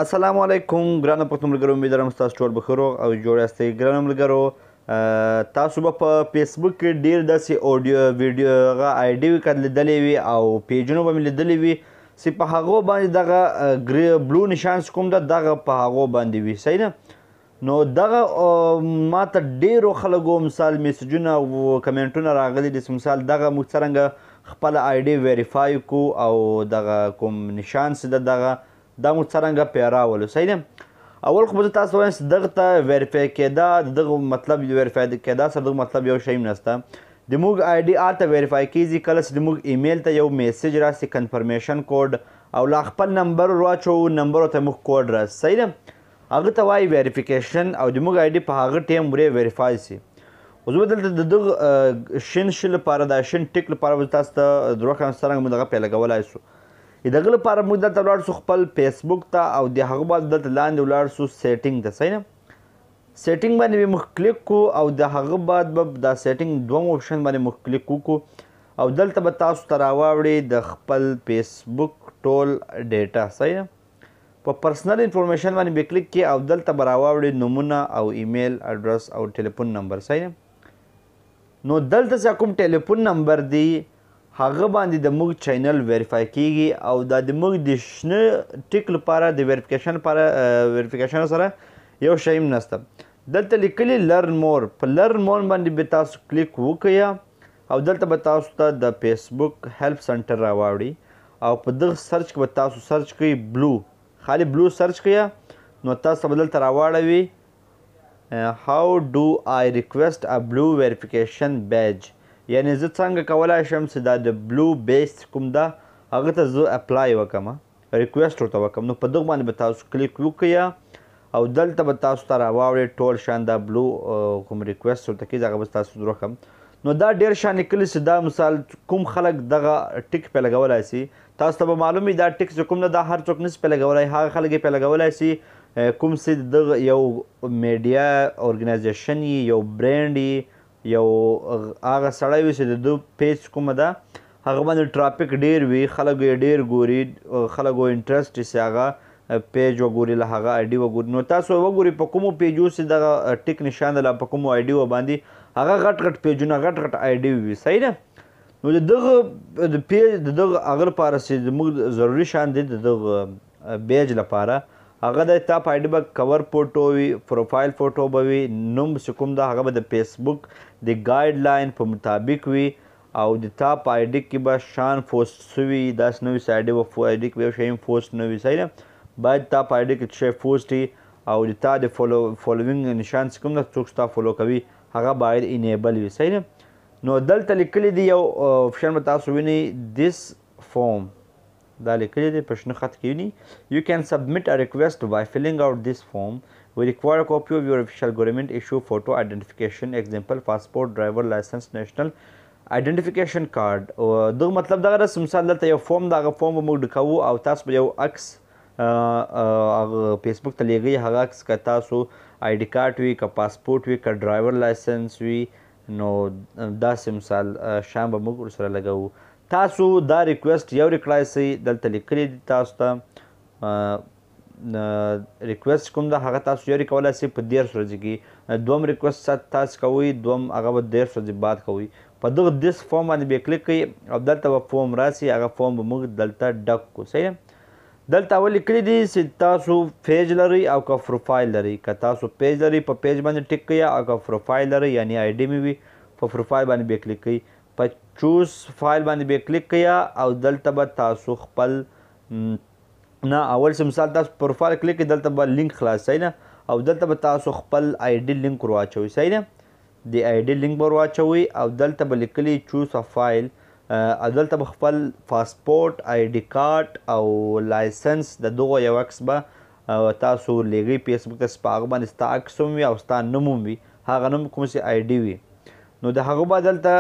السلام علیکم ګرانو پښتو ملګرو، امید لرم ستاسو ټول به ښه روغ او جوړ یاستئ. ګرانو ملګرو، تاسو به په فیسبوک کې ډېر داسې audio ویډیو هغه آی ډي که لیدلې وي او پیجونه به مې لیدلې وي چې په هغو باندې دغه ګری blue نشان کوم ده، دغه په هغو باندې وي، صحیح ده؟ نو دغه ما ته ډېرو خلکو مثال میسجونه او کمنټونه راغلي دي چې مثال دغه موږ څرنګه خپله آی ډي verify کو او دغه کوم نشان چې ده دغه دا موږ څرنګه پرې راولو، صحیح ده؟ اول خو به زه تاسو وایم چې دغه ته verify کېدا، د دغه مطلب verify کېدا سره دغه مطلب یو شی هم نشته. د موږ آی ډي هلته verify کېږي کله چې د موږ ایمیل ته یو message راسي، confirmation code، او لا خپل نمبر ورواچوو، نمبر ته موږ کوډ راسي، صحیح ده؟ هغه ته وایي verification، او د موږ آی ډي په هغه ټیم ورې verify سي. اوس به دلته د دغه شین شي لپاره، دا شین ټیک لپاره به تاسو ته دروښیم څرنګه موږ دغه پرې لګولای سو. د دغه لپاره موږ دلته ولاړ سو خپل فیسبوک ته، او د هغه بعد دلته لاندې ولاړ سو setting ته، صحیح ده؟ setting باندې به موږ کلیک کو، او د هغه بعد به دا setting دوم option باندې موږ کلیک وکړو، او دلته به تاسو ته راواوړي د خپل فیسبوک ټول data، صحیح ده؟ په personal information باندې به کلیک کې، او دلته به راواوړي نومونه او email address او ټلیفون نمبر، صحیح ده؟ نو دلته چې کوم ټلیفون نمبر دی هغه باندې د موږ channel verify کیږي، او دا د موږ د شنه ټیک لپاره د verification لپاره verification سره یو شی هم نشته. دلته لیکلي learn more، په learn more باندې به تاسو کلیک وکړئ، او دلته به تاسو ته د فیسبوک help center راواوړي، او په دغه search کې به تاسو search کړئ blue، خالي blue search کړئ، نو تاسو به دلته راواړوي how do I request a blue verification badge، یعنی زه څنګه کولای شم چې دا د blue badge کوم ده هغه ته زه apply وکم، request ورته وکم. نو په دغه باندې به تاسو کلیک وکړئ، او دلته به تاسو ته راواوړي ټول شان دا blue کوم request ورته کېږي هغه به تاسو دروښم. نو دا ډېر شان لیکلي چې دا مثال کوم خلک دغه ټیک پې لګولای سي، تاسو ته به معلوم وي دا ټیک چې کوم ده دا هر څوک نسي پې لګولای، هغه خلک یې پې لګولای سي کوم چې دغه یو media organization یي، یو برند یي، یو هغه سړی وي چې د ده page کومه ده هغه باندې ټرافیک ډېر وي، خلک یې ډېر ګوري، خلکو interest چې هغه page وګوري، له هغه آی ډي وګوري. نو تاسو وګورئ په کومو پیجو چې دغه ټیک نشان ده، په کومو آی ډي باندې هغه غټ غټ پیجونه غټ غټ آی ډي وي، صحیح ده؟ نو د دغه د page د دغه هغه لپاره چې زموږ ضروري شان دی د دغه badge لپاره هغه د تا په آی ډي به cover photo وي، profile photo به وي، نوم چې کوم ده هغه به د فیسبوک د guideline په مطابق وي، او د تا په آی ډي کې به شان پوسټ سوي، داسې نه وي چې آی ډي به آی ډي کې به یو شی هم پوسټ نه وي، صحیح ده؟ باید تا په آی ډي کې څه شی پوسټ وي، او د تا د following نشان چې کوم ده څوک ستا follow کوي هغه باید enable وي، صحیح ده؟ نو دلته لیکلي دي یو option به تاسو وینئ this form، دا لیکلي دي په شنه خط کې وینئ you can submit a request by filling out this form. We require a copy of your official government issue photo identification, example passport, driver license, national identification card. دغه مطلب دغه ده مثال دلته یو form ده، هغه form به موږ ډکوو، او تاسو به یو عکس هغه فیسبوک ته لیږئ، هغه عکس که تاسو آی ډي کارت وي، که پاسپورت وي، که driver license وي، نو داسې مثال شان به موږ ورسره لګوو. تاسو دا request یو ریکړای سئ، دلته لیکلي دي تاسو ته request کوم ده هغه تاسو یو کولای سئ په 30 ورځې کې. دوم request تاسو کوئ، دوم هغه به 30 ورځې بعد کوئ. په دغه this form باندې به کلیک کړئ، او دلته به form راسي، هغه form به موږ دلته ډک کړو، صحیح ده؟ دلته اول لیکلي دي چې تاسو page لرئ او که پروفایل لرئ. که تاسو page لرئ په page باندې ټیک کړئ، او که پروفایل لرئ یعنی آی ډي مې وي په پروفایل باندې به کلیک کړئ، په choose file باندې به کلیک کړئ، او دلته به تاسو خپل نه اول څه مثال تاسو پروفایل کلیک کړئ، دلته به لینک خلاص، صحیح ده؟ او دلته به تاسو خپل آی ډي لینک ورواچوئ، صحیح ده؟ د آی ډي لینک به ورواچوئ، او دلته به لیکلي choose a file، او دلته به خپل پاسپورت، آی ډي کارت او license د دغو یو عکس به تاسو ورلېږئ فیسبوک ته، چې په هغه باندې ستا عکس هم وي او ستا نوم هم وي، هغه نوم کوم چې آی ډي وي. نو د هغه به دلته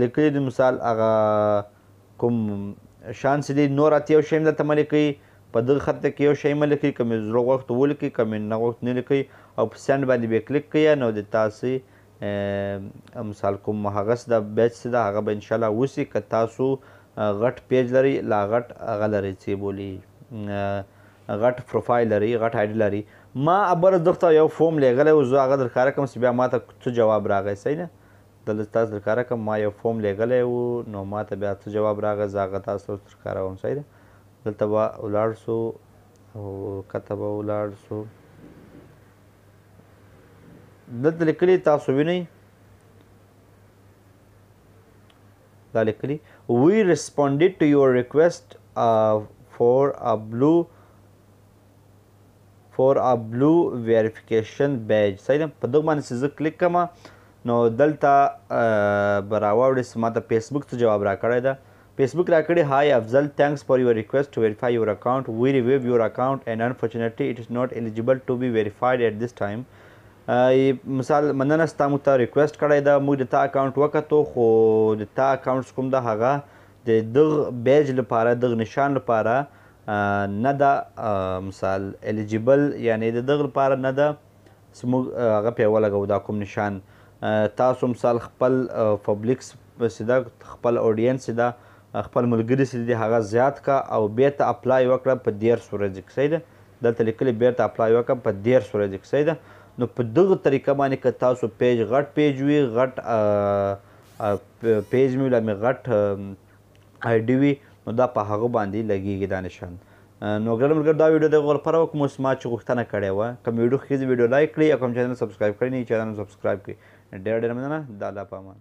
لیکلي دي مثال هغه کوم شان چې دی، نور اتیا یو شی هم دلته مه لیکئ، په دغه خط کې یو شی مه لیکئ، که مې زړه غوښت ولیکئ، که مې نه غوښت نه لیکئ، او په send باندې به کلیک کړئ. نو د تاسې مثال کوم هغه څه ده بیچ څه ده هغه به انشاءالله وسي. که تاسو غټ page لرئ، لا غټ هغه لرئ چې بولي غټ پروفایل لري، غټ آی ډي لري. ما ابر دغه یو فارم لېږلی و، زه هغه درښکاره کوم چې بیا ما ته څه جواب راغی. صحیح ده، دلته تاسو درښکاره کوم، ما یو فارم لېږلی و، نو ما ته بیا څه جواب راغی، زه هغه تاسو ته درښکاروم. صحیح ده، دلته به ولاړ سو او کته به ولاړ سو. دلته لیکلي تاسو وینئ، دا لیکلي We responded to your request for a blue verification badge. صحیح ده، په دغه باندې چې زه کلیک کړم نو دلته به راواوړي چې ما ته فیسبوک څه جواب راکړی ده. فیسبوک راکړی Hi Afzal, thanks for your request to verify your account. We review your account and unfortunately it is not eligible to be verified at this time. مثال مننه ستا موږ ته request کړی ده، موږ د تا اکاونټ وکتو، خو د تا اکاونټ کوم ده هغه د دغه badge لپاره، دغه نشان لپاره نه ده مثال eligible، یعنی د دغه لپاره نه ده چې موږ هغه پرې ولګوو دا کوم نشان. تاسو مثال خپل public چې ده، خپل audience چې ده، خپل ملګري چې دي هغه زیات که او بیرته apply وکړه په 30 ورځې کې. صحیح ده، دلته لیکلي بیرته apply وکړه په 30 ورځې کې. صحیح ده، نو په دغه طریقه باندې که تاسو page غټ page وي، غټ page مې وي، غټ آی ډي وي، نو دا په هغه باندې لګېږي دا نشان. نو ګرانو ملګرو دا ویډیو د هغو لپاره وه کوم ما چې غوښتنه کړې وه. کوم ویډیو ښه ویډیو لایک کړئ او کوم channel subscribe کړئ نه، channel subscribe کړئ. ډېره ډېره مننه، د الله په امان.